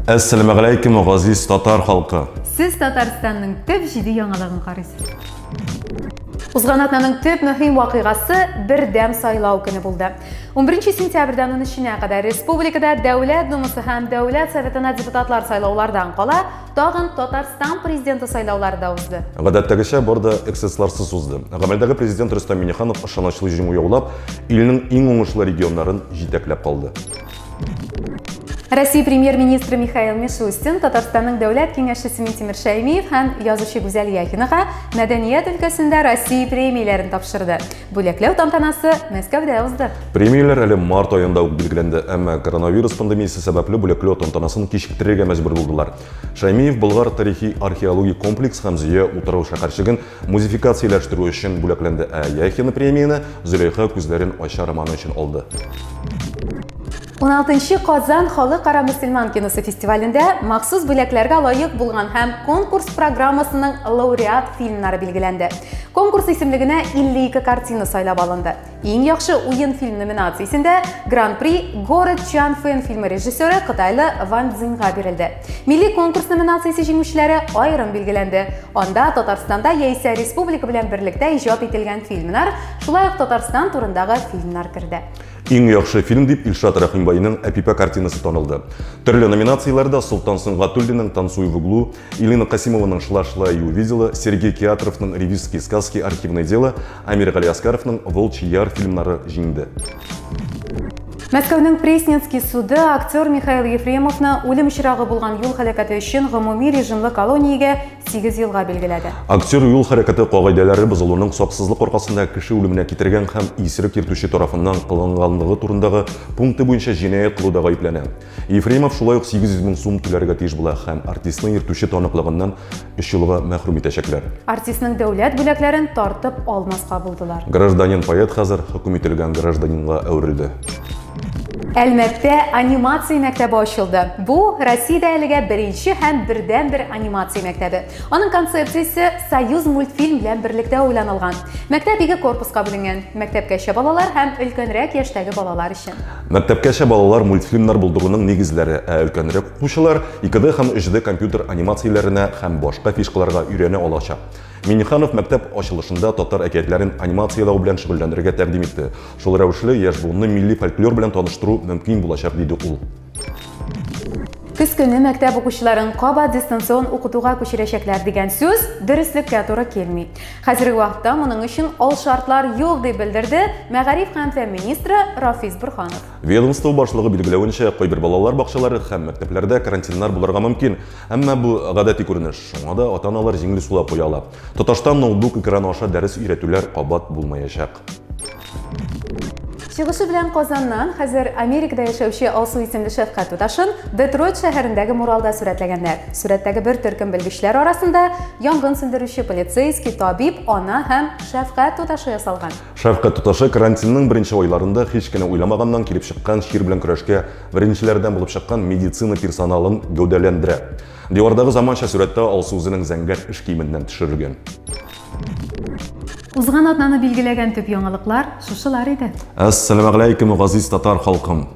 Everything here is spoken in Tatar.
Әссәламегаләйкем, газиз татар халкы! Сез Татарстанның төп җиде яңалыгын карыйсыз. Узган атнаның төп мөһим вакыйгасы бердәм сайлау көне булды. 11 сентябрьдән 13-нә кадәр республикада Дәүләт Думасы һәм Дәүләт Советына депутатлар сайлаулардан кала, тагын Татарстан президенты сайлаулары да узды. Гадәттәгечә, бар да эксцессларсыз узды. Гамәлдәге президент Рөстәм Миңнеханов ышанычлы җиңү яулап, илнең иң уңышлы регионнарын җитәкләп калды. Россия премьер-министры Михаил Мишустин Татарстанның дәүләт киңәшчесе Минтимер Шәймиев һәм язучы Гүзәл Яхинага мәдәният өлкәсендә Россия премияләрен тапшырды. Бүләкләү тантанасы Мәскәүдә узды. Премияләр әле март аенда ук билгеләнде, әмма коронавирус пандемиясе сәбәпле бүләкләү тантанасын кичектерергә мәҗбүр булдылар. Шәймиев Болгар тарихи-археологик комплекс һәм Зөя утрау шәһәрчеген музификацияләштерү өчен бүләкләнде, ә Яхина премияне Зөләйха күзләрен ача романы өчен алды. 16 Казан халыкара мөселман киносы фестивалендә махсус бүләкләргә лаек булган һәм конкурс программасының лауреат фильмнары билгеләнде. Конкурс исемлегенә 52 картина сайлап алынды. Иң яхшы уен фильм номинациясендә Гран-при Город Чан Фэн фильмы режиссеры кытайлы Ван Цзиньга бирелде. Милли конкурс номинациясе җиңүчеләре аерым билгеләнде. Анда Татарстанда яисә республика белән берлектә иҗат ителгән фильмнар, шулай ук Татарстан турындагы фильмнар керде. Иң яхшы фильм дип Илшат Рәхимбайның Әпипә картинасы танылды. Төрле номинацияләрдә Солтан Сөнгатуллинның Танцуй в углу, Илина Касимованың Шла шла и увидела, Сергей Киатровның Ревизские сказки. Архивное дело, Амир Галиаскаровның Волчий яр фильмнары җиңде. Мәскәүнең Пресненский суды актер Михаил Ефремовны үлем очрагы булган юл һәлакәте өчен гомуми режимлы колониягә 8 елга билгеләде. Актер юл хәрәкәте кагыйдәләре бозылуның саксызлык аркасында кеше үлеменә китергән һәм исерек йөртүче тарафыннан кылынганлыгы турындагы пункты буенча җинаять кылуда гаепләнә. Ефремов шулай ук 800 мең сум түләргә тиеш була һәм артистны йөртүче таныклыгыннан 3 елга мәхрүм итәчәкләр. Артистның дәүләт бүләкләрен тартып алмаска булдылар. Гражданин поэт хәзер хөкем ителгән гражданинга әверелде. Әлмәттә анимация мәктәбе ачылды. Бу Россиядә әлегә беренче һәм бердәнбер анимация мәктәбе. Аның концепциясе Союз мультфильм белән берлектә уйланылган. Мәктәп ике корпуска бүленгән. Мәктәпкәчә балалар һәм өлкәнрәк яшьтәге балалар өчен. Мәктәпкәчә балалар мультфильмнар булдыруның нигезләре, ә өлкәнрәк укучылар 2D һәм 3D компьютер анимацияләренә һәм башка фишкаларга өйрәнә алачак. Миңнеханов мәктәп ачылышында татар әкиятләрен анимацияләү белән шөгыльләнергә тәкъдим итте. Шул рәвешле яшь буынны милли фольклор белән таныштыру мөмкин булачак, диде ул. Көз көне мәктәп укучыларын кабат дистанцион укытуга күчерәчәкләр дигән сүз дөреслеккә туры килми. Хәзерге вакытта моның өчен алшартлар юк дип белдерде мәгариф һәм фән министры Рафис Борһанов. Ведомство башлыгы билгеләвенчә, кайбер балалар бакчалары һәм мәктәпләрдә карантиннар булырга мөмкин. Әмма бу гадәти күренеш, шуңа да ата-аналар җиңел сулап куя ала. Тоташтан ноутбук экраны аша дәрес өйрәтүләр кабат булмаячак. Чыгышы белән Казаннан хәзер Америкада яшәүче Алсу исемле шәфкать туташын Детройт шәһәрендәге муралда сурәтләгәннәр. Сурәттәге бер төркем белгечләр арасында янгын сүндерүче полицейский, табиб, ана һәм шәфкать туташы ясалган. Шәфкать туташы карантинның беренче айларында һич кенә уйламаганнан килеп чыккан чир белән көрәшкә беренчеләрдән булып чыккан медицина персоналын гәүдәләндерә. Дивардагы заманча сурәттә Алсу үзенең зәңгәр эш киеменнән төшерелгән. Узган атнаны билгеләгән төп яңалыклар шушылар иде. Әссәламегаләйкем, газиз татар халкым.